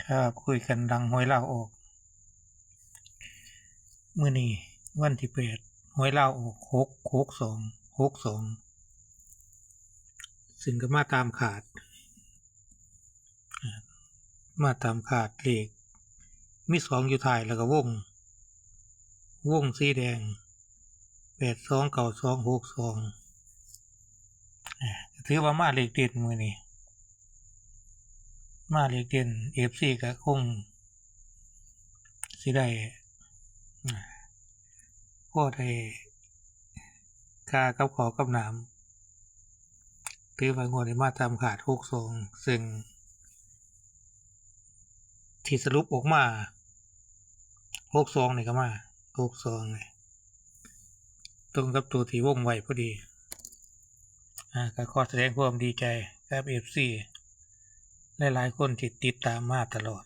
ຖ້າຄຸຍກັນຫຼັງຫວຍລາວອອກ ມື້ນີ້ວັນທີແປດ ຫວຍລາວອອກ ຫົກ ຫົກສອງ ຫົກສອງ ຊຶ່ງກໍມາຕາມຄາດ ມາຕາມຄາດ ເລກມີສອງຢູ່ທ້າຍ ແລ້ວກໍວົງ ວົງສີແດງ ແປດສອງ ເກົ້າສອງ ຫົກສອງ ອ່າ ກໍຖືວ່າມາເລກເດັ່ນມື້ນີ້ ມາເລກເດັ່ນ ເອັຟຊີ ກໍຄົງຊິໄດ້ ອ່າ ພໍໄດ້ຄ່າກັບເຂົ້າກັບນ້ຳ ຖືວ່າງວດນີ້ມາຕາມຄາດ ຫົກສອງ ຊຶ່ງທີ່ສະຫຼຸບອອກມາ ຫົກສອງ ນີ້ກໍມາ ຫົກສອງ ນີ້ ຕົງກັບໂຕທີ່ວົງໄວ້ພໍດີ ອ່າ ກໍຂໍສະແດງຄວາມດີໃຈກັບ ເອັຟຊີ ຫຼາຍໆຄົນທີ່ຕິດຕາມມາຕະຫຼອດ.